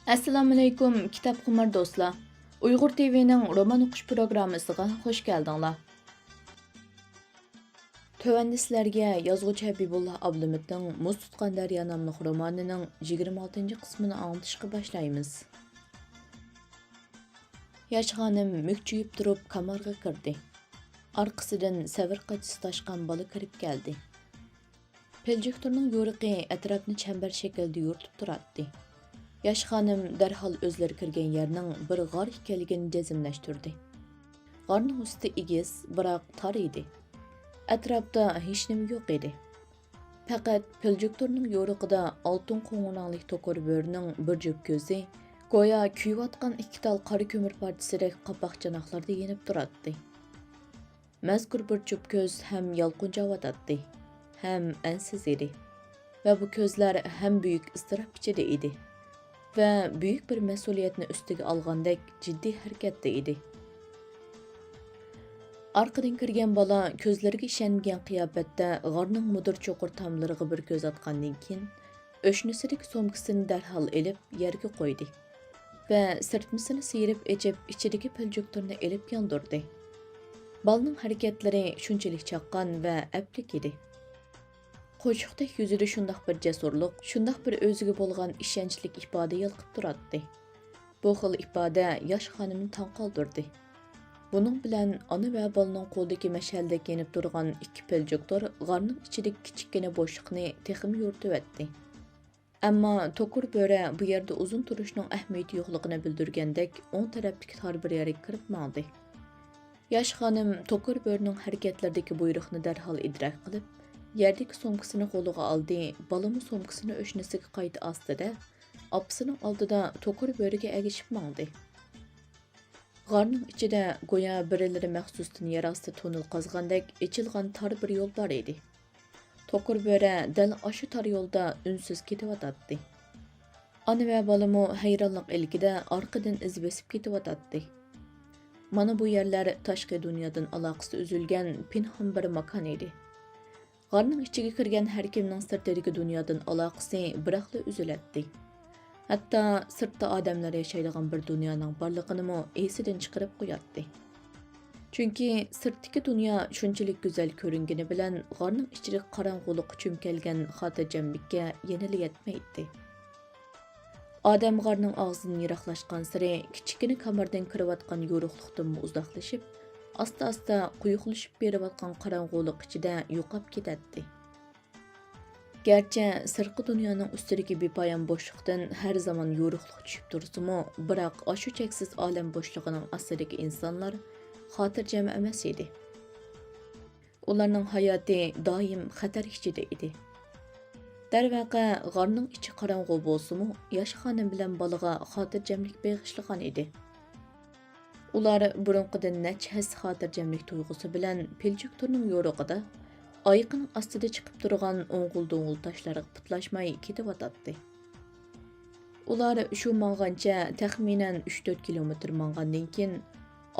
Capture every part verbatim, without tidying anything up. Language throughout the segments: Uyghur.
ئەسسالامۇئەلەيكۇم، كىتابخۇمار دوستلار! ئۇيغۇر تىۋىنىڭ رومان ئوقۇش پروگراممىسىغا خۇش كەلدىڭلار. تۆۋەندە سىلەرگە يازغۇچى ھەبىبۇللا ئابلىمىتنىڭ مۇز تۇتقان دەريا ناملىق رومانىنىڭ يىگىرمە ئالتىنچى قىسمىنى ئاڭلىتىشقا باشلايمىز. ياش خانىم مۈكچىيىپ تۇرۇپ كامارغا كىردى. ئارقىسىدىن سەۋر قاچىسى تاشقان بالا كىرىپ كەلدى. پىلجۈكتۇرنىڭ يورۇقى ئەتراپنى چەمبەر شەكىلدە يورۇتۇپ تۇراتتى. ياش خانىم دەرھال ئۆزلىرى كىرگەن يەرنىڭ بىر غار ئىكەنلىكىنى جەزملەشتۈردى. غارنىڭ ئۈستى ئېگىز، بىراق تار ئىدى. ئەتراپتا ھېچنېمە يوق ئىدى. پەقەت پىلجۈكتۇرنىڭ يورۇقىدا ئالتۇن قوڭۇر رەڭلىك توكۇر بۆرىنىڭ بىر جۈپ كۆزى، گويا كۆيۈۋاتقان ئىككى تال قارا كۆمۈر پارچىسىدەك قاپاق چاناقلىرىدا يېنىپ تۇراتتى. مەزكۇر بىر جۈپ كۆز ھەم يالقۇنجاۋاتاتتى، ھەم ئەنسىز ئىدى. ۋە بۇ كۆزلەر ھەم بۈيۈك ئىزتىراپ ئىچىدە ئىدى. ۋە بۈيۈك بىر مەسئۇلىيەتنى ئۈستىگە ئالغاندەك جىددىي ھەرىكەتتە ئىدى. ئارقىدىن كىرگەن بالا كۆزلىرىگە ئىشەنمىگەن قىياپەتتە غارنىڭ مۇدۇر چوقۇر تاملىرىغا بىر كۆز ئاتقاندىن كېيىن، ئۆشنىسىدىكى سومكىسىنى دەرھال ئېلىپ يەرگە قويدى. ۋە سىرتمىسىنى سىيرىپ ئېچىپ، ئىچىدىكى پىلجۈكتۇرنى ئېلىپ ياندۇردى. بالىنىڭ ھەرىكەتلىرى شۇنچىلىك چاققان ۋە ئەپلىك ئىدى. قوچۇقتەك يۈزىدە شۇنداق بىر جەسۇرلۇق، شۇنداق بىر ئۆزىگە بولغان ئىشەنچلىك ئىپادە يالقىپ تۇراتتى. بۇ خىل ئىپادە ياش خانىمنى تاڭ قالدۇردى. بۇنىڭ بىلەن ئانا ۋە بالىنىڭ قولىدىكى مەشئەلدەك يېنىپ تۇرغان ئىككى پىلجۇكتۇر غارنىڭ ئىچىدىكى كىچىككىنە بوشلۇقنى تېخىمۇ يورۇتۇۋەتتى. ئەمما توكۇر بۆرە بۇ يەردە ئۇزۇن تۇرۇشنىڭ ئەھمىيىتى يوقلۇقىنى بىلدۈرگەندەك، ئوڭ تەرەپتىكى تار بىر يەرگە كىرىپ ماڭدى. ياش خانىم توكۇر بۆرىنىڭ ھەرىكەتلىرىدىكى بۇيرۇقنى دەرھال ئىدراك قىلىپ، يەردىكى سومكىسىنى قولىغا ئالدى، بالىمۇ سومكىسىنى ئۆشنىسىگە قايتا ئاستىدە، ئاپىسىنىڭ ئالدىدا توكۇر بۆرىگە ئەگىشىپ ماڭدى. غارنىڭ ئىچىدە گويا بىرىلىرى مەخسۇستىن يەر ئاستى توننېل قازغاندەك ئېچىلغان تار بىر يول بار ئىدى. توكۇر بۆرە دەل ئاشۇ تار يولدا ئۈنسىز كېتىۋاتاتتى. ئانا ۋە بالىمۇ ھەيرانلىق ئىلكىدە ئارقىدىن ئىز بېسىپ كېتىۋاتاتتى. مانا بۇ يەرلەر تاشقى دۇنيادىن ئالاقىسى ئۈزۈلگەن پىنھان بىر ماكان ئىدى. غارنىڭ ئىچىگە كىرگەن ھەركىمنىڭ سىرتىدىكى دۇنيادىن ئالاقىسى بىراقلا ئۈزۈلەتتى. ھەتتا سىرتتا ئادەملەر ياشايدىغان بىر دۇنيانىڭ بارلىقىنىمۇ ئېسىدىن چىقىرىپ قوياتتى. چۈنكى سىرتتىكى دۇنيا شۇنچىلىك گۈزەل كۆرۈنگىنى بىلەن، غارنىڭ ئىچىدىكى قاراڭغۇلۇققا چۆمۈپ كەلگەن خاتىرجەملىككە يەنىلا يەتمەيتتى. ئادەم غارنىڭ ئاغزىدىن يىراقلاشقانسېرى، كىچىككىنە كاماردىن كىرىۋاتقان يورۇقلۇقتىنمۇ ئۇزاقلىشىپ، ئاستا-ئاستا قويۇقلىشىپ بېرىۋاتقان قاراڭغۇلۇق ئىچىدە يوقاپ كېتەتتى. گەرچە سىرتقى دۇنيانىڭ ئۈستىدىكى بىپايان بوشلۇقتىن ھەر زامان يورۇقلۇق چۈشۈپ تۇرسىمۇ، بىراق ئاشۇ چەكسىز ئالەم بوشلۇقىنىڭ ئاستىدىكى ئىنسانلار خاتىرجەم ئەمەس ئىدى. ئۇلارنىڭ ھاياتى دائىم خەتەر ئىچىدە ئىدى. دەرۋەقە، غارنىڭ ئىچى قاراڭغۇ بولسىمۇ، ياش خانىم بىلەن بالىغا خاتىرجەملىك بېغىشلىغان ئىدى. ئۇلار بۇرۇنقىدىن نەچچە ھەسسە خاتىرجەملىك تۇيغۇسى بىلەن پىلجۈكتۇرنىڭ يورۇقىدا، ئايىقىنىڭ ئاستىدا چىقىپ تۇرغان ئوڭغۇل-دوڭغۇل تاشلارغا پۇتلاشماي كېتىۋاتاتتى. ئۇلار شۇ ماڭغانچە تەخمىنەن ئۈچ تۆت كىلومېتىر ماڭغاندىن كېيىن،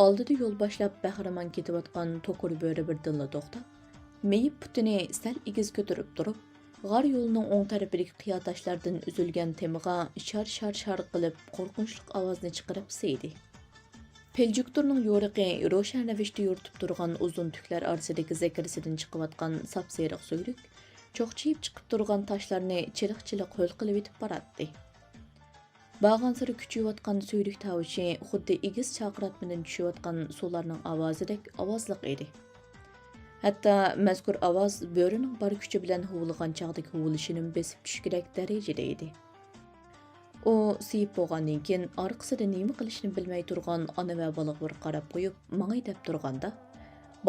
ئالدىدا يول باشلاپ بەھرىمان كېتىۋاتقان توكۇر بۆرە بىردىنلا توختاپ، مېيىپ پۇتىنى سەل ئېگىز كۆتۈرۈپ تۇرۇپ، غار يولىنىڭ ئوڭ تەرىپىدىكى قىيا تاشلاردىن ئۈزۈلگەن تېمىغا شار-شار-شار قىلىپ قورقۇنچلۇق ئاۋازنى چىقىرىپ سىيدى. پىلجۈكتۇرنىڭ يورۇقى روشەن رەۋىشتە يورۇتۇپ تۇرغان ئۇزۇن تۈكلەر ئارىسىدىكى زەكرىسىدىن چىقىۋاتقان ساپسېرىق سۈيرۈك چوقچىيىپ چىقىپ تۇرغان تاشلارنى چىلىق-چىلىق ھۆل قىلىۋېتىپ باراتتى. بارغانسېرى كۈچىيىۋاتقان سۈيرۈك تاۋۇشى خۇددى ئېگىز چاقىراتمىدىن چۈشۈۋاتقان سۇلارنىڭ ئاۋازىدەك ئاۋازلىق ئىدى. ھەتتا مەزكۇر ئاۋاز بۆرىنىڭ بار كۈچى بىلەن ھۇۋلىغان چاغدىكى ھۇۋلىشىنىمۇ بېسىپ چۈشكۈدەك دەرىجىدە ئىدى. ئۇ سىيىپ بولغاندىن كېيىن، ئارقىسىدا نېمە قىلىشىنى بىلمەي تۇرغان ئانا ۋە بالىغا بىر قاراپ قويۇپ، ماڭاي دەپ تۇرغاندا،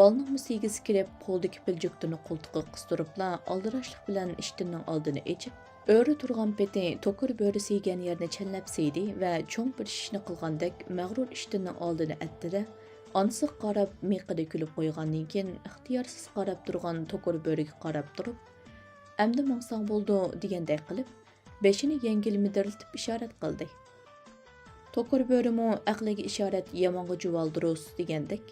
بالىنىڭمۇ سىيگۈسى كىرىپ، قولىدىكى پىلجۈكتۇرنى قولتۇقىغا قىستۇرۇپلا، ئالدىراشلىق بىلەن ئىشتىننىڭ ئالدىنى ئېچىپ، ئۆرە تۇرغان پېتى توكۇر بۆرە سىيگەن يەرنى چەنلەپ سىيدى ۋە چوڭ بىر شىشنى قىلغاندەك مەغرۇر ئىشتىننىڭ ئالدىنى ئەتتى-دە، ئانىسىغا قاراپ مىيىقىدا كۈلۈپ قويغاندىن كېيىن، ئىختىيارسىز قاراپ تۇرغان توكۇر بۆرىگە قاراپ تۇرۇپ، «ئەمدى ماڭساڭ بولىدۇ» دېگەندەك قىلىپ، بېشىنى يەڭگىل مىدىرلىتىپ ئىشارەت قىلدى. توكۇر بۆرىمۇ ئەقلىگە ئىشارەت يامانغا جۇۋالدۇرۇس دېگەندەك،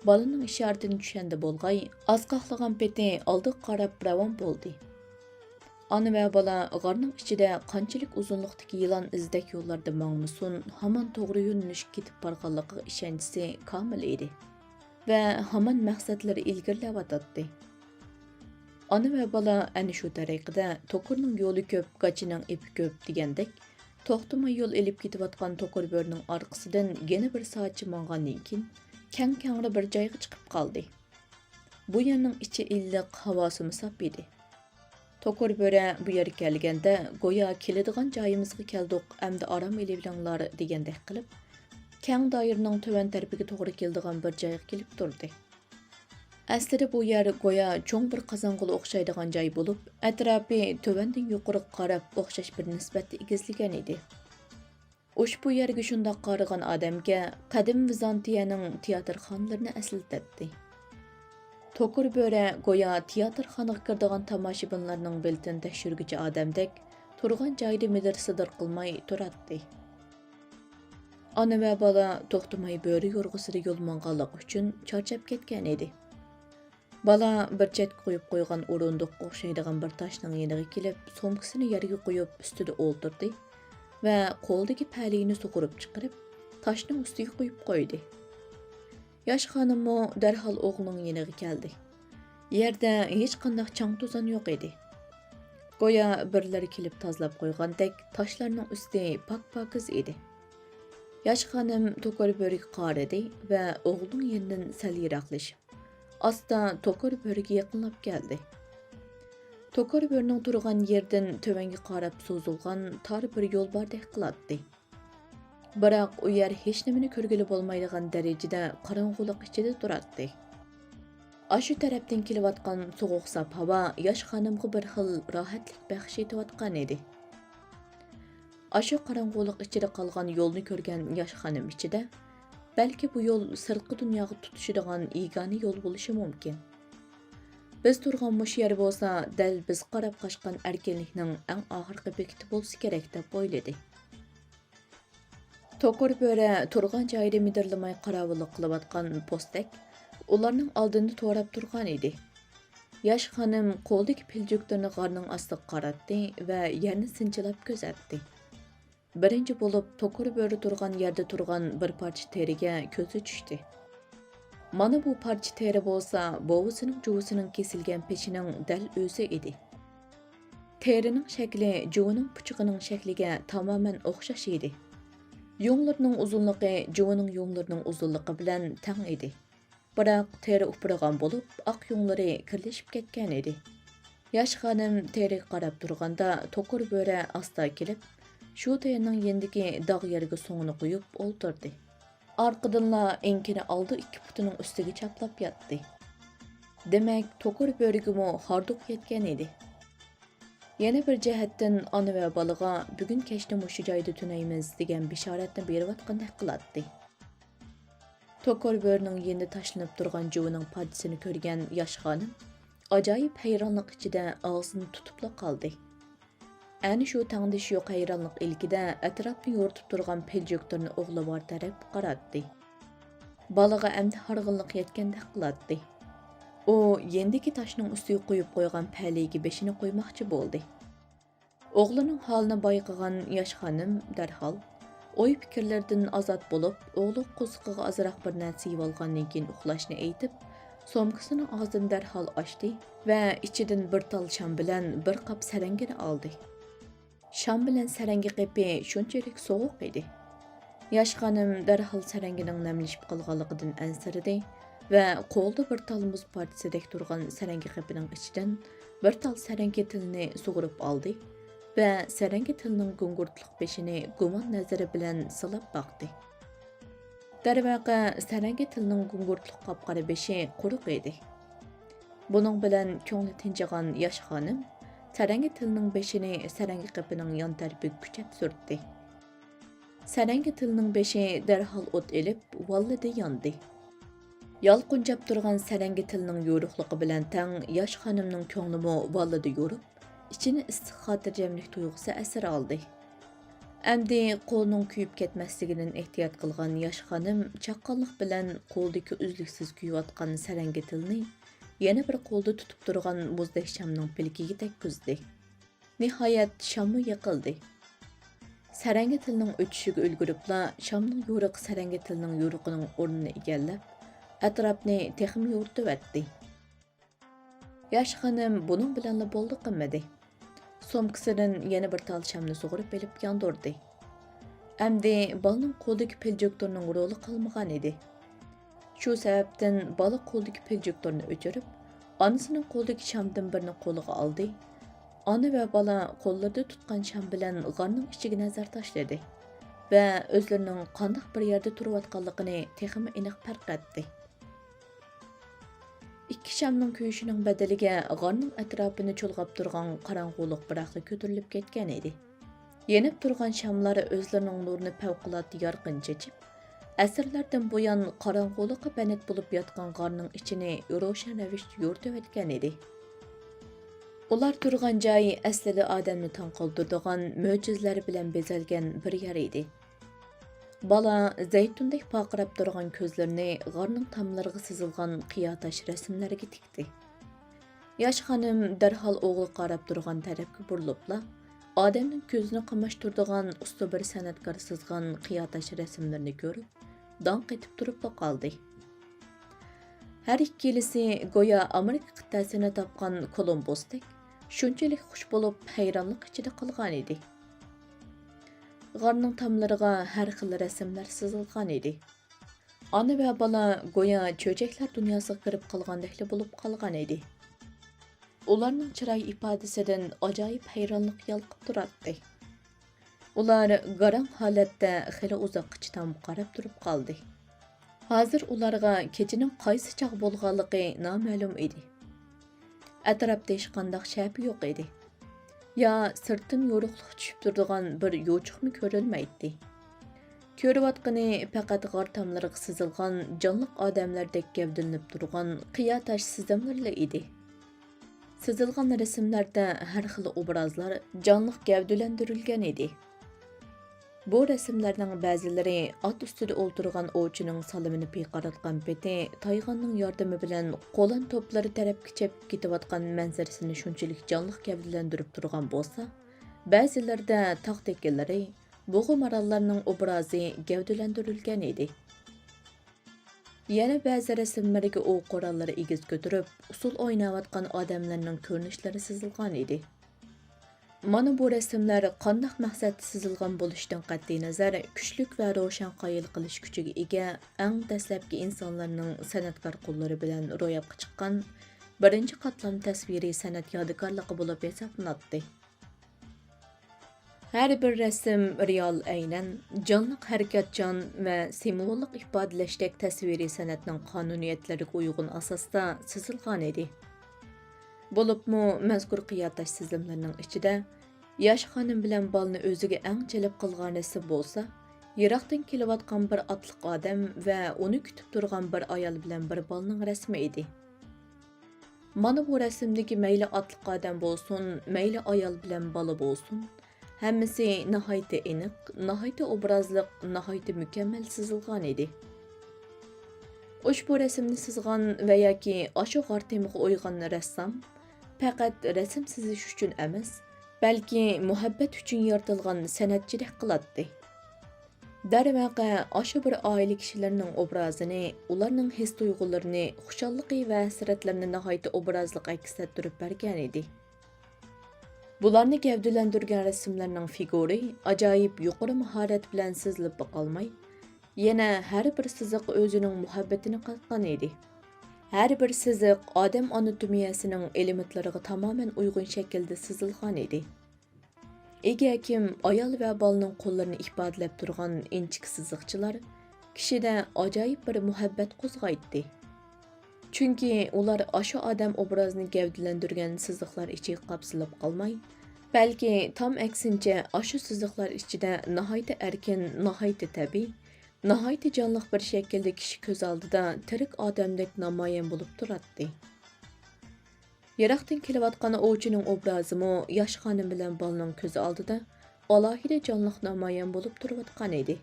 بالىنىڭ ئىشارىتىنى چۈشەندى بولغاي، ئاسقاقلىغان پېتى ئالدىغا قاراپ راۋان بولدى. ئانا ۋە بالا غارنىڭ ئىچىدە قانچىلىك ئۇزۇنلۇقتىكى يىلان ئىزىدەك يوللاردا ماڭمىسۇن، ھامان توغرا يۆنىلىشكە كېتىپ بارغانلىقىغا ئىشەنچىسى كامىل ئىدى ۋە ھامان مەقسەتلىرى ئىلگىرىلەۋاتاتتى. ئانا ۋە بالا ئەنە شۇ تەرىقىدە، توكۇرنىڭ يولى كۆپ، گاچىنىڭ ئېپى كۆپ دېگەندەك، توختىماي يول ئېلىپ كېتىۋاتقان توكۇر بۆرىنىڭ ئارقىسىدىن يەنە بىر سائەتچە ماڭغاندىن كېيىن، كەڭ-كەڭرى بىر جايغا چىقىپ قالدى. بۇ يەرنىڭ ئىچى ئىللىق، ھاۋاسىمۇ ساپ ئىدى. توكۇر بۆرە بۇ يەرگە كەلگەندە، گويا «كېلىدىغان جايىمىزغا كەلدۇق، ئەمدى ئارام ئېلىۋېلىڭلار» دېگەندەك قىلىپ، كەڭ دائىرىنىڭ تۆۋەن تەرىپىگە توغرا كېلىدىغان بىر جايغا كېلىپ تۇردى. ئەسلىدە بۇ يەر گويا چوڭ بىر قازانغىلا ئوخشايدىغان جاي بولۇپ، ئەتراپى تۆۋەندىن يۇقىرىغا قاراپ ئوخشاش بىر نىسبەتتە ئېگىزلىگەن ئىدى. ئۇشبۇ يەرگە شۇنداق قارىغان ئادەمگە قەدىم ۋىزانتىيەنىڭ تىياتىرخانىلىرىنى ئەسلىتەتتى. توكۇر بۆرە گويا تىياتىرخانىغا كىرىدىغان تاماشىبىنلارنىڭ بېلىتىنى تەكشۈرگۈچى ئادەمدەك تۇرغان جايىدا مىدىر-سىدىر قىلماي تۇراتتى. ئانا ۋە بالا توختىماي بۆرە يورغىسىدا يول ماڭغانلىقى ئۈچۈن چارچاپ كەتكەن ئىدى. بالا بىر چەتكە قويۇپ قويغان ئورۇندۇققا ئوخشايدىغان بىر تاشنىڭ يېنىغا كېلىپ، سومكىسىنى يەرگە قويۇپ، ئۈستىدە ئولتۇردى ۋە قولىدىكى پەلىيىنى سۇغۇرۇپ چىقىرىپ، تاشنىڭ ئۈستىگە قويۇپ قويدى. ياش خانىممۇ دەرھال ئوغلىنىڭ يېنىغا كەلدى. يەردە ھېچقانداق چاڭ-توزان يوق ئىدى. گويا بىرلىرى كېلىپ تازىلاپ قويغاندەك، تاشلارنىڭ ئۈستى پاك-پاكىز ئىدى. ياش خانىم توكۇر بۆرىگە قارىدى ۋە ئوغلىنىڭ يېنىدىن سەل يىراقلىشىپ، ئاستا توكۇر بۆرىگە يېقىنلاپ كەلدى. توكۇر بۆرىنىڭ تۇرغان يېرىدىن تۆۋەنگە قاراپ سوزۇلغان تار بىر يول باردەك قىلاتتى. بىراق ئۇ يەر ھېچنېمىنى كۆرگىلى بولمايدىغان دەرىجىدە قاراڭغۇلۇق ئىچىدە تۇراتتى. ئاشۇ تەرەپتىن كېلىۋاتقان سوغۇق ساپ ھاۋا ياش خانىمغا بىر خىل راھەتلىك بەخش ئېتىۋاتقان ئىدى. ئاشۇ قاراڭغۇلۇق ئىچىدە قالغان يولنى كۆرگەن ياش خانىم ئىچىدە، بەلكى بۇ يول سىرتقى دۇنياغا تۇتىشىدىغان يېگانە يول بولۇشى مۇمكىن. بىز تۇرغان مۇشۇ يەر بولسا، دەل بىز قاراپ قاچقان ئەركىنلىكنىڭ ئەڭ ئاخىرقى بېكىتى بولسا كېرەك، دەپ ئويلىدى. توكۇر بۆرە تۇرغان جايىدا مىدىرلىماي قاراۋۇللۇق قىلىۋاتقان پوستەك ئۇلارنىڭ ئالدىنى توراپ تۇرغان ئىدى. ياش خانىم قولىدىكى پىلجۈكلىرىنى غارنىڭ ئاستىغا قاراتتى ۋە يەرنى سىنچىلاپ كۆزەتتى. بىرىنچى بولۇپ توكۇر بۆرە تۇرغان يەردە تۇرغان بىر پارچە تېرىگە كۆزى چۈشتى. مانا بۇ پارچە تېرە بولسا بوۋىسىنىڭ جۇۋىسىنىڭ كېسىلگەن پېشىنىڭ دەل ئۆزى ئىدى. تېرىنىڭ شەكلى جۇۋىنىڭ پۇچىقىنىڭ شەكلىگە تامامەن ئوخشاش ئىدى. يۇڭلىرىنىڭ ئۇزۇنلۇقى جۇۋىنىڭ يۇڭلىرىنىڭ ئۇزۇنلۇقى بىلەن تەڭ ئىدى. بىراق تېرە ئۇپرىغان بولۇپ، ئاق يۇڭلىرى كىرلىشىپ كەتكەن ئىدى. ياش خانىم تېرىگە قاراپ تۇرغاندا، توكۇر بۆرە ئاستا كېلىپ، شۇ تېرىنىڭ يېنىدىكى داغ يەرگە سوڭىنى قويۇپ ئولتۇردى. ئارقىدىنلا ئېڭىكىنى ئالدى ئىككى پۇتىنىڭ ئۈستىگە چاپلاپ ياتتى. دېمەك، توكۇر بۆرىگىمۇ ھاردۇق يەتكەن ئىدى. يەنە بىر جەھەتتىن، ئانا ۋە بالىغا «بۈگۈن كەچتە مۇشۇ جايدا تۈنەيمىز» دېگەن بېشارەتنى بېرىۋاتقاندەك قىلاتتى. توكۇر بۆرىنىڭ يېنىدا تاشلىنىپ تۇرغان جۇۋىنىڭ پارچىسىنى كۆرگەن ياش خانىم ئاجايىپ ھەيرانلىق ئىچىدە ئاغزىنى تۇتۇپلا قالدى. ئەنە شۇ تەڭدىشى يوق ھەيرانلىق ئىلكىدە ئەتراپنى يورۇتۇپ تۇرغان پىلجۈكلىرىنى ئوغلىۋار تەرەپكە قاراتتى. بالىغا ئەمدى ھارغىنلىق يەتكەندەك قىلاتتى. ئۇ يېنىدىكى تاشنىڭ ئۈستىگە قويۇپ قويغان پەلىيىگە بېشىنى قويماقچى بولدى. ئوغلىنىڭ ھالىنى بايقىغان ياش خانىم دەرھال ئوي-پىكىرلىرىدىن ئازاد بولۇپ، ئوغلىغا قورسىقىغا ئازراق بىر نەرسە يېۋالغاندىن كېيىن ئۇخلاشنى ئېيتىپ، سومكىسىنىڭ ئاغزىنى دەرھال ئاچتى ۋە ئىچىدىن بىر تال شام بىلەن بىر قاپ سەرەڭگىنى ئالدى. شام بىلەن سەرەڭگە قېپى شۇنچىلىك سوغۇق ئىدى. ياش خانىم دەرھال سەرەڭگىنىڭ نەملىشىپ قالغانلىقىدىن ئەنسىرىدى ۋە قولىدا بىر تال مۇز پارچىسىدەك تۇرغان سەرەڭگە قېپىنىڭ ئىچىدىن بىر تال سەرەڭگە تىلىنى سۇغۇرۇپ ئالدى ۋە سەرەڭگە تىلىنىڭ گۇڭگۇرتلۇق بېشىنى گۇمان نەزىرى بىلەن سىلاپ باقتى. دەرۋەقە، سەرەڭگە تىلنىڭ گۇڭگۇرتلۇق قاپقارا بېشى قۇرۇق ئىدى. بۇنىڭ بىلەن كۆڭلى تىنچىغان ياش خانىم سەرەڭگە تىلنىڭ بېشىنى سەرەڭگە قېپىنىڭ يان تەرىپىگە كۈچەپ سۈرتتى. سەرەڭگە تىلنىڭ بېشى دەرھال ئوت ئېلىپ، ۋاللىدى، ياندى. يالقۇنجاپ تۇرغان سەرەڭگە تىلنىڭ يورۇقلۇقى بىلەن تەڭ ياش خانىمنىڭ كۆڭلىمۇ ۋاللىدە يورۇپ، ئىچىنى ئىسسىق خاتىرجەملىك تۇيغۇسى ئەسىر ئالدى. ئەمدى قولىنىڭ كۆيۈپ كەتمەسلىكىدىن ئېھتىيات قىلغان ياش خانىم چاققانلىق بىلەن قولىدىكى ئۈزلۈكسىز كۆيۈۋاتقان سەرەڭگە تىلنى يەنە بىر قولدا تۇتۇپ تۇرغان مۇزدەك شامنىڭ پىلىكىگە تەگكۈزدى. نىھايەت، شاممۇ يېقىلدى. سەرەڭگە تىلنىڭ ئۆتۈشىگە ئۈلگۈرۈپلا، شامنىڭ يورۇقى سەرەڭگە تىلنىڭ يورۇقىنىڭ ئورنىنى ئىگىلەپ، ئەتراپنى تېخىمۇ يورۇتۇۋەتتى. ياش خانىم بۇنىڭ بىلەنلا بولدى قىلمىدى. سومكىسىدىن يەنە بىر تال شامنى سۇغۇرۇپ ئېلىپ ياندۇردى. ئەمدى بالىنىڭ قولىدىكى پىلجوكتورنىڭ رولى قالمىغان ئىدى. شۇ سەۋەبتىن بالا قولىدىكى پىلجوكتورنى ئۆچۈرۈپ، ئانىسىنىڭ قولىدىكى شامدىن بىرنى قولىغا ئالدى. ئانا ۋە بالا قوللىرىدا تۇتقان شام بىلەن غارنىڭ ئىچىگە نەزەر تاشلىدى ۋە ئۆزلىرىنىڭ قانداق بىر يەردە تۇرۇۋاتقانلىقىنى تېخىمۇ ئېنىق پەرق ئەتتى. ئىككى شامنىڭ كۆيۈشىنىڭ بەدىلىگە غارنىڭ ئەتراپىنى چۇلغاپ تۇرغان قاراڭغۇلۇق بىراقلا كۆتۈرۈلۈپ كەتكەن ئىدى. يېنىپ تۇرغان شاملار ئۆزلىرىنىڭ نۇرىنى پەۋقۇلئاددە يارقىن چېچىپ، ئەسىرلەردىن بۇيان قاراڭغۇلۇققا بەند بولۇپ ياتقان غارنىڭ ئىچىنى روشەن رەۋىشتە يورۇتۇۋەتكەن ئىدى. ئۇلار تۇرغان جاي ئەسلىدە ئادەمنى تاڭ قالدۇرىدىغان مۆجىزىلەر بىلەن بېزەلگەن بىر يەر ئىدى. بالا زەيتۇندەك پارقىراپ تۇرغان كۆزلىرىنى غارنىڭ تاملىرىغا سىزىلغان قىيا تاش رەسىملەرگە تىكتى. ياش خانىم دەرھال ئوغلى قاراپ تۇرغان تەرەپكە بۇرۇلۇپلا، ئادەمنىڭ كۆزىنى قاماشتۇرىدىغان ئۇستا بىر سەنئەتكار سىزغان قىيا تاش رەسىملىرىنى كۆرۈپ، داڭ قېتىپ تۇرۇپلا قالدى. ھەر ئىككىلىسى گويا ئامېرىكا قىتئەسىنى تاپقان كولومبۇستەك شۇنچىلىك خۇش بولۇپ، ھەيرانلىق ئىچىدە قالغان ئىدى. غارنىڭ تاملىرىغا ھەر خىل رەسىملەر سىزىلغان ئىدى. ئانا ۋە بالا گويا چۆچەكلەر دۇنياسىغا كىرىپ قالغاندەكلا بولۇپ قالغان ئىدى. ئۇلارنىڭ چىراي ئىپادىسىدىن ئاجايىپ ھەيرانلىق يالقىپ تۇراتتى. ئۇلار گاراڭ ھالەتتە خېلى ئۇزاققىچە تامغا قاراپ تۇرۇپ قالدى. ھازىر ئۇلارغا كېچىنىڭ قايسى چاغ بولغانلىقى نامەلۇم ئىدى. ئەتراپتا ھېچقانداق شەپە يوق ئىدى. يا سىرتتىن يورۇقلۇق چۈشۈپ تۇرىدىغان بىر يوچۇقمۇ كۆرۈنمەيتتى. كۆرۈۋاتقىنى پەقەت غار تاملىرىغا سىزىلغان جانلىق ئادەملەردەك گەۋدىلىنىپ تۇرغان قىيا تاش سىزىملىرىلا ئىدى. سىزىلغان رەسىملەردە ھەر خىل ئوبرازلار جانلىق گەۋدىلەندۈرۈلگەن ئىدى. بۇ رەسىملەرنىڭ بەزىلىرى ئات ئۈستىدە ئولتۇرغان ئوۋچىنىڭ سالىمىنى پىيقىراتقان پېتى تايغاننىڭ ياردىمى بىلەن قولان توپلىرى تەرەپكە چېپىپ كېتىۋاتقان مەنزىرىسىنى شۇنچىلىك جانلىق گەۋدىلەندۈرۈپ تۇرغان بولسا، بەزىلىرىدە تاغ تېكىلىرى، بۇغا ماراللارنىڭ ئوبرازى گەۋدىلەندۈرۈلگەن ئىدى. يەنە بەزى رەسىملەرگە ئوق قوراللىرى ئېگىز كۆتۈرۈپ، ئۇسسۇل ئويناۋاتقان ئادەملەرنىڭ كۆرۈنۈشلىرى سىزىلغان ئىدى. مانا بۇ رەسىملەر قانداق مەقسەتتە سىزىلغان بولۇشىدىن قەتئىينەزەر، كۈچلۈك ۋە روشەن قايىل قىلىش كۈچىگە ئىگە ئەڭ دەسلەپكى ئىنسانلارنىڭ سەنئەتكار قوللىرى بىلەن روياپقا چىققان بىرىنچى قاتلام تەسۋىرىي سەنئەت يادىكارلىقى بولۇپ ھېسابلىناتتى. ھەر بىر رەسىم رېئال ئەينەن، جانلىق ھەرىكەتچان ۋە سىمۋوللۇق ئىپادىلەشتەك تەسۋىرىي سەنئەتنىڭ قانۇنىيەتلىرىگە ئۇيغۇن ئاساستا سىزىلغان ئىدى. بولۇپمۇ مەزكۇر قىيا تاش سىزىملىرىنىڭ ئىچىدە ياش خانىم بىلەن بالىنى ئۆزىگە ئەڭ جەلپ قىلغان رەسىم بولسا، يىراقتىن كېلىۋاتقان بىر ئاتلىق ئادەم ۋە ئۇنى كۈتۈپ تۇرغان بىر ئايال بىلەن بىر بالىنىڭ رەسىمى ئىدى. مانا بۇ رەسىمدىكى مەيلى ئاتلىق ئادەم بولسۇن، مەيلى ئايال بىلەن بالا بولسۇن، ھەممىسى ناھايىتى ئېنىق، ناھايىتى ئوبرازلىق، ناھايىتى مۇكەممەل سىزىلغان ئىدى. ئۇشبۇ رەسىمنى سىزغان ۋە ياكى ئاشۇ غار تېمىغا ئويغان رەسسام پەقەت رەسىم سىزىش ئۈچۈن ئەمەس، بەلكى مۇھەببەت ئۈچۈن يارىتىلغان سەنئەتچىدەك قىلاتتى. دەرۋەقە، ئاشۇ بىر ئائىلە كىشىلىرىنىڭ ئوبرازىنى، ئۇلارنىڭ ھېس-تۇيغۇلىرىنى، خۇشاللىقى ۋە ھەسرەتلىرىنى ناھايىتى ئوبرازلىق ئەكس ئەتتۈرۈپ بەرگەن ئىدى. بۇلارنى گەۋدىلەندۈرگەن رەسىملەرنىڭ فىگۇرى ئاجايىپ يۇقىرى ماھارەت بىلەن سىزىلىپلا قالماي، يەنە ھەر بىر سىزىق ئۆزىنىڭ مۇھەببىتىنى قاتقان ئىدى. ھەر بىر سىزىق ئادەم ئاناتومىيەسىنىڭ ئېلېمېنتلىرىغا تامامەن ئۇيغۇن شەكىلدە سىزىلغان ئىدى. ئىگە ھەكىم ئايال ۋە بالىنىڭ قوللىرىنى ئىپادىلەپ تۇرغان ئىنچىكە سىزىقچىلار كىشىدە ئاجايىپ بىر مۇھەببەت قوزغايتتى. چۈنكى ئۇلار ئاشۇ ئادەم ئوبرازىنى گەۋدىلەندۈرگەن سىزىقلار ئىچىگە قاپسىلىپ قالماي، بەلكى تام ئەكسىنچە ئاشۇ سىزىقلار ئىچىدە ناھايىتى ئەركىن، ناھايىتى تەبىئىي، ناھايىتى جانلىق بىر شەكىلدە كىشى كۆز ئالدىدا تىرىك ئادەمدەك نامايان بولۇپ تۇراتتى. يىراقتىن كېلىۋاتقان ئوۋچىنىڭ ئوبرازىمۇ ياش خانىم بىلەن بالىنىڭ كۆز ئالدىدا ئالاھىدە جانلىق نامايان بولۇپ تۇرۇۋاتقان ئىدى.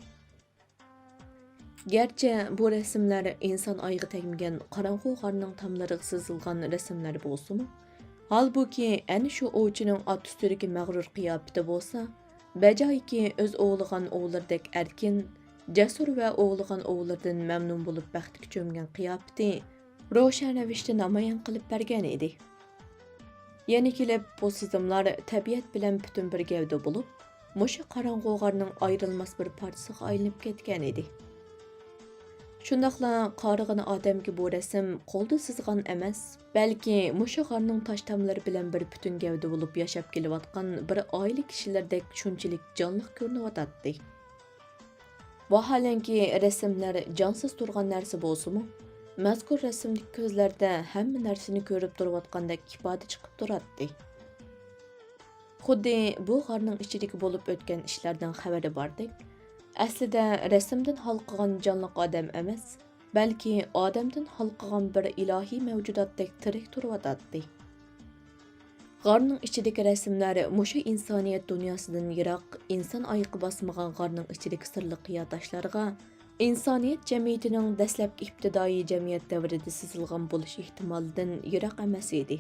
گەرچە بۇ رەسىملەر ئىنسان ئايىغى تەگمىگەن قاراڭغۇ غارنىڭ تاملىرىغا سىزىلغان رەسىملەر بولسىمۇ، ھالبۇكى، ئەنە شۇ ئوۋچىنىڭ ئات ئۈستىدىكى مەغرۇر قىياپىتى بولسا، بەجايىكى ئۆز ئوۋلىغان ئوۋلىرىدەك ئەركىن، جەسۇر ۋە ئوۋلىغان ئوۋلىرىدىن مەمنۇن بولۇپ بەختكە چۆمگەن قىياپىتى روشەن رەۋىشتە نامايان قىلىپ بەرگەن ئىدى. يەنە كېلىپ، بۇ سىزىملار تەبىئەت بىلەن پۈتۈن بىر گەۋدە بولۇپ، مۇشۇ قاراڭغۇ غارنىڭ ئايرىلماس بىر پارچىسىغا ئايلىنىپ كەتكەن ئىدى. شۇنداقلا قارىغىنى ئادەمگە بۇ رەسىم قولدا سىزغان ئەمەس، بەلكى مۇشۇ غارنىڭ تاش تاملىرى بىلەن بىر پۈتۈن گەۋدە بولۇپ ياشاپ كېلىۋاتقان بىر ئائىلە كىشىلىرىدەك شۇنچىلىك جانلىق كۆرۈنۈۋاتاتتى. ۋاھالەنكى، رەسىملەر جانسىز تۇرغان نەرسە بولسىمۇ، مەزكۇر رەسىمدىكى كۆزلەردە ھەممە نەرسىنى كۆرۈپ تۇرۇۋاتقاندەك ئىپادە چىقىپ تۇراتتى. خۇددى بۇ غارنىڭ ئىچىدىكى بولۇپ ئۆتكەن ئىشلاردىن خەۋىرى باردەك، ئەسلىدە رەسىمدىن ھالقىغان جانلىق ئادەم ئەمەس، بەلكى ئادەمدىن ھالقىغان بىر ئىلاھىي مەۋجۇداتتەك تىرىك تۇرۇۋاتاتتى. غارنىڭ ئىچىدىكى رەسىملەر مۇشۇ ئىنسانىيەت دۇنياسىدىن يىراق، ئىنسان ئايىقى باسمىغان غارنىڭ ئىچىدىكى سىرلىق قىيا تاشلارغا، ئىنسانىيەت جەمئىيىتىنىڭ دەسلەپكى ئىپتىدائىي جەمئىيەت دەۋرىدە سىزىلغان بولۇش ئېھتىمالىدىن يىراق ئەمەس ئىدى.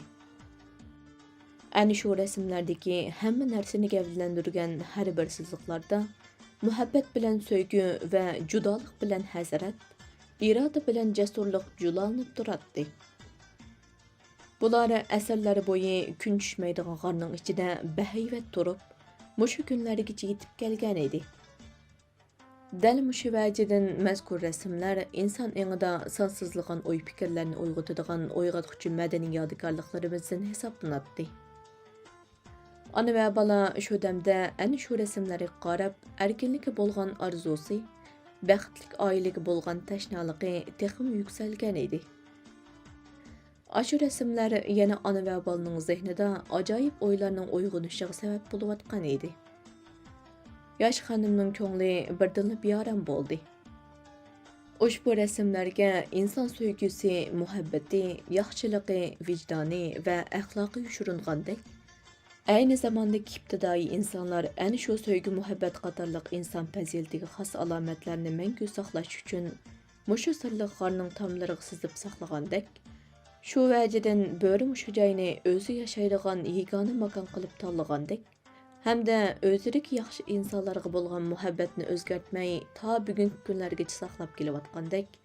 ئەنە شۇ رەسىملەردىكى ھەممە نەرسىنى گەۋدىلەندۈرگەن ھەر بىر سىزىقلاردا مۇھەببەت بىلەن سۆيگۈ ۋە جۇدالىق بىلەن ھەسرەت، ئىرادە بىلەن جەسۇرلۇق جۇلالىنىپ تۇراتتى. بۇلار ئەسىرلەر بويى كۈن چۈشمەيدىغان غارنىڭ ئىچىدە بەھەيۋەت تۇرۇپ، مۇشۇ كۈنلەرگىچە يېتىپ كەلگەن ئىدى. دەل مۇشۇ ۋەجىدىن مەزكۇر رەسىملەر ئىنسان ئېڭىدا سانسىزلىغان ئوي-پىكىرلەرنى ئويغىتىدىغان ئويغاتقۇچى مەدەنىي يادىكارلىقلىرىمىزدىن ھېسابلىناتتى. ئانا ۋە بالا شۇ دەمدە ئەنە شۇ رەسىملەرگە قاراپ، ئەركىنلىككە بولغان ئارزۇسى، بەختلىك ئائىلىگە بولغان تەشنالىقى تېخىمۇ يۈكسەلگەن ئىدى. ئاشۇ رەسىملەر يەنە ئانا ۋە بالىنىڭ زېھنىدا ئاجايىپ ئويلارنىڭ ئويغىنىشىغا سەۋەب بولۇۋاتقان ئىدى. ياش خانىمنىڭ كۆڭلى بىردىنلا بىئارام بولدى. ئۇشبۇ رەسىملەرگە ئىنسان سۆيگۈسى، مۇھەببىتى، ياخشىلىقى، ۋىجدانى ۋە ئەخلاقى يوشۇرۇنغاندەك، ئەينى زاماندىكى ئىپتىدائىي ئىنسانلار ئەنە شۇ سۆيگۈ-مۇھەببەت قاتارلىق ئىنسان پەزىلىتىگە خاس ئالامەتلەرنى مەڭگۈ ساقلاش ئۈچۈن مۇشۇ سىرلىق غارنىڭ تاملىرىغا سىزىپ ساقلىغاندەك، شۇ ۋەجىدىن بۆرىمۇ شۇ جاينى ئۆزى ياشايدىغان يېگانە ماكان قىلىپ تاللىغاندەك، ھەمدە ئۆزىدىكى ياخشى ئىنسانلارغا بولغان مۇھەببەتنى ئۆزگەرتمەي، تا بۈگۈنكى كۈنلەرگىچە ساقلاپ كېلىۋاتقاندەك،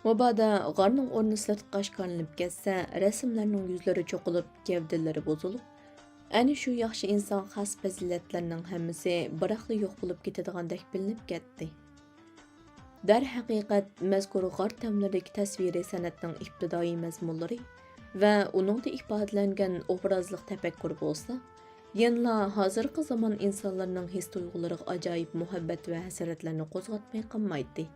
مۇبادا غارنىڭ ئورنى سىرتقا ئاشكارىلىنىپ كەتسە، رەسىملەرنىڭ يۈزلىرى چوقۇلۇپ، گەۋدىلىرى بۇزۇلۇپ، ئەنە شۇ ياخشى ئىنسان خاس پەزىلەتلەرنىڭ ھەممىسى بىراقلا يوق بولۇپ كېتىدىغاندەك بىلىنىپ كەتتى. دەرھەقىقەت، مەزكۇر غار تاملىرىدىكى تەسۋىرىي سەنئەتنىڭ ئىپتىدائىي مەزمۇنلىرى ۋە ئۇنىڭدا ئىپادىلەنگەن ئوبرازلىق تەپەككۇر بولسا، يەنىلا ھازىرقى زامان ئىنسانلىرىنىڭ ھېس-تۇيغۇلىرىغا ئاجايىپ مۇھەببەت ۋە ھەسرەتلەرنى قوزغاتماي قالمايتتى.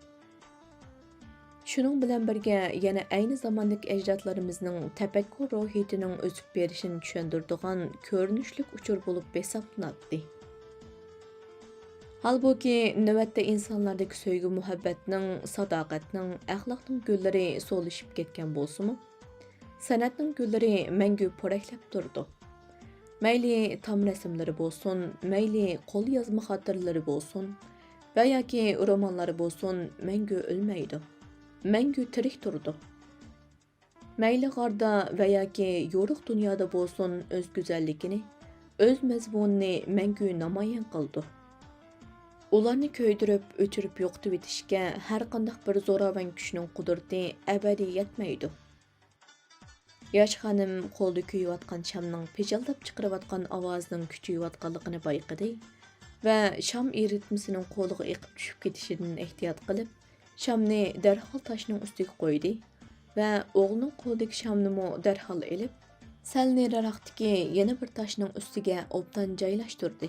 شۇنىڭ بىلەن بىرگە، يەنە ئەينى زاماندىكى ئەجدادلىرىمىزنىڭ تەپەككۇر روھىيىتىنىڭ ئۆسۈپ بېرىشىنى چۈشەندۈرىدىغان كۆرۈنۈشلۈك ئۇچۇر بولۇپ ھېسابلىناتتى. ھالبۇكى، نۆۋەتتە ئىنسانلاردىكى سۆيگۈ-مۇھەببەتنىڭ، ساداقەتنىڭ، ئەخلاقنىڭ گۈللىرى سولىشىپ كەتكەن بولسىمۇ، سەنئەتنىڭ گۈللىرى مەڭگۈ پورەكلەپ تۇرىدۇ. مەيلى تام رەسىملىرى بولسۇن، مەيلى قول يازما خاتىرىلىرى بولسۇن ۋە ياكى رومانلار بولسۇن، مەڭگۈ ئۆلمەيدۇ. مەڭگۈ تىرىك تۇرىدۇ. مەيلى غاردا ۋە ياكى يورۇق دۇنيادا بولسۇن، ئۆز گۈزەللىكىنى، ئۆز مەزمۇنىنى مەڭگۈ نامايان قىلىدۇ. ئۇلارنى كۆيدۈرۈپ، ئۆچۈرۈپ يوقىتىۋېتىشكە ھەرقانداق بىر زوراۋان كۈچنىڭ قۇدرىتى ئەبەدىي يەتمەيدۇ. ياش خانىم قولىدا كۆيۈۋاتقان شامنىڭ پىژالداپ چىقىرىۋاتقان ئاۋازىنىڭ كۈچىيىۋاتقانلىقىنى بايقىدى ۋە شام ئېرىتمىسىنىڭ قولىغا ئېقىپ چۈشۈپ كېتىشىدىن ئېھتىيات قىلىپ، شامنى دەرھال تاشنىڭ ئۈستىگە قويدى ۋە ئوغلىنىڭ قولىدىكى شامنىمۇ دەرھال ئېلىپ، سەل نېرىراقتىكى يەنە بىر تاشنىڭ ئۈستىگە ئوبدان جايلاشتۇردى.